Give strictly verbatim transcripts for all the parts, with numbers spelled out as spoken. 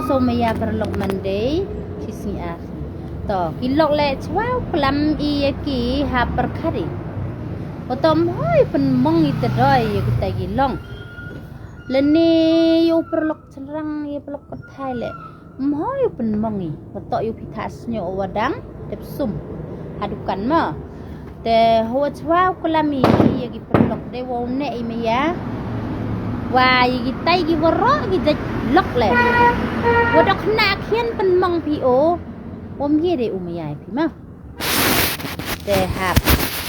So maya paralok, Monday, chi sngi ar. To, ki lok le chwa u klam i ya ki ha pyrkhat i. Wa to ym hoi pynmong i te doi ya ki tai ki long. Lane yow paralok chynrang, ya paralok kynthai le. Ym hoi u pynmong i. Wa to yow phi tha snyo wa dang dep sum ha dukan mo. Te hoi chwa u klam i ya ki paralok de wow neh i maya. Wa ya ki tai ki waroh ki jait lok le. Wa dok na khian pynmong phi o. Wa ym ye de u maya i phi mo. Te hap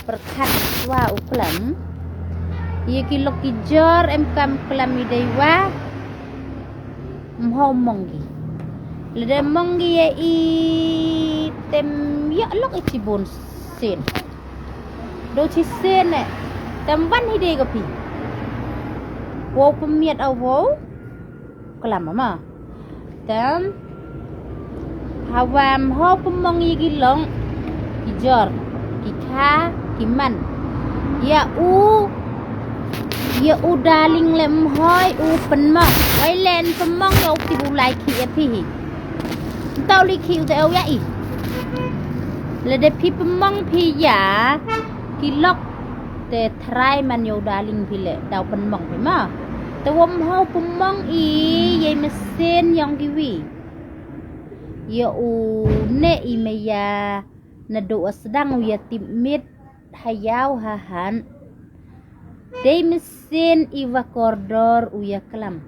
pyrkhat chwa u klam. Ya ki lok ki jor em kam klam i dei wa. Ym hoi mong ki. Lada mong ki ya i tem ya lok i chibun sien. Do chi sien e. Tem wan hi de ka phi. Wow pynmiat a wow klam ma. Tem. Hawa ym hoi pynmong ya ki long, ki jor, ki kha, ki man. Ya u, ya u darling le ym hoi u pynmong. Wai len pynmong ya u ti bu lai ki ya phi hi. Tau li ki u te au ya i. Lada phi pynmong phi ya ki lok te trai man yow darling phi le daw pynmong phi ma. Te wa ym hoi pynmong i ya i mynsiem yong ki wi. Ya u neh i maya na do a sdang u ya tip mit ha yaw ha han. Dei mynsiem i wa kordor u ya klam.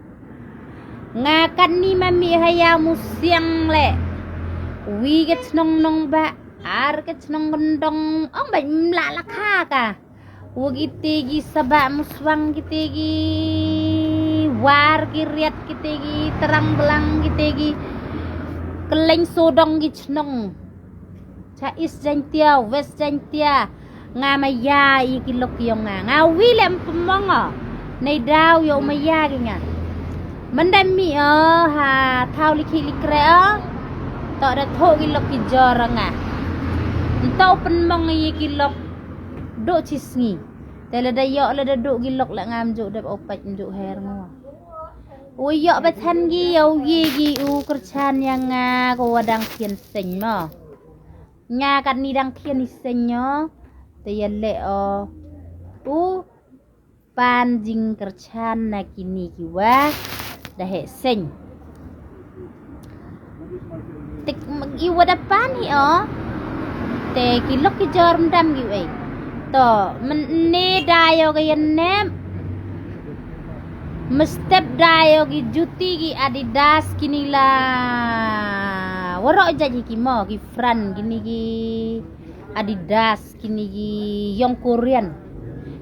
Nga katni ma mi ha yaw mu siang le. Wi ka chnong nong ba, ar ka chnong kyndong, ong ba mla la kha ka. Wa ki te ki Sabah Muswang, ki te ki War, ki Riat, ki te ki Trang Blang, ki te ki Kylleng Sodong ki chnong. Cha East Jaintia, West Jaintia. Nga maya i ki lok yong nga. Nga wi lem pynmong o. Nei daw yow maya ki nga. Manda mi o ha thaw li ki li kre o. To da tho ki lok ki jor nga. Nto pynmong i ki lok. Do chi sngi. Te lada yoh lada do ki lok la ngam ju dep opat ju her ngo. U yoh ba than ki yow ye ki u kyrchan ya nga ko wa dang khian seng mo. Nga katni dang khian i seng o. Te ya le o. U pan jingkyrchan na kini ki wa da heh seng. Te i wa da pan hi o. Te ki lok ki jor mdam ki wei. To, mynne da yoh ka yan nep. Mstep da yoh ki juti ki Adidas kini la. Waroh jait hi ki mo, ki Fran kini ki Adidas. Kini ki yong Korean.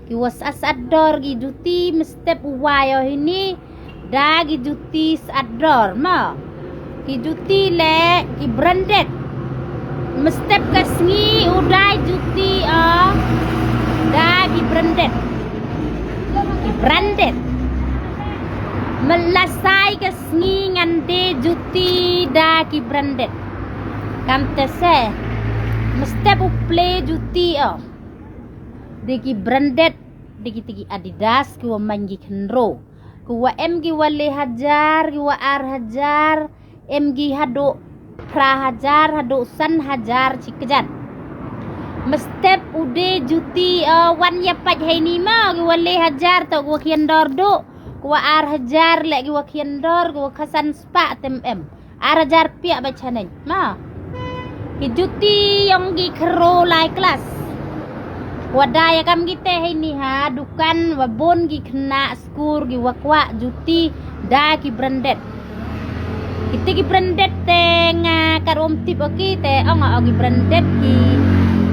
Ki wa sat sat dor ki juti mstep u wa yoh hini. Da ki juti sat dor mo. Ki juti le ki branded. Mstep ka sngi u dai juti o. Da ki branded. Ki branded. Mlasai ka sngi ngan de juti da ki branded. Kam te se. Mstep u ple juti o. De ki branded, de ki te ki Adidas, ki wa man ki khyndro. Ki wa em ki wa le hajar, ki wa ar hajar, em ki hadu phra hajar, hadu san hajar chi kjat. Mstep u de juti, o, wan ya pait hei ni mo, ki wa le hajar, to ki wa khian dor du, ki wa ar hajar, le ki wa khian dor, ki wa khasan spah tem em. Ar hajar piah ba chaneng. Ma. Ki juti yong ki khro lai klas. Wa da ya kam ki te hei ni ha dukan wa bun ki khynnah skur ki wa kwah juti da ki branded. Ki te ki branded te nga karom tip o ki te ong o ki branded ki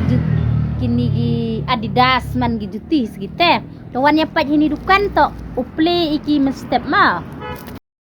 jut-, kini ki Adidas man ki juti sgi te. To wan ya pait hini dukan to u ple i ki mstep ma.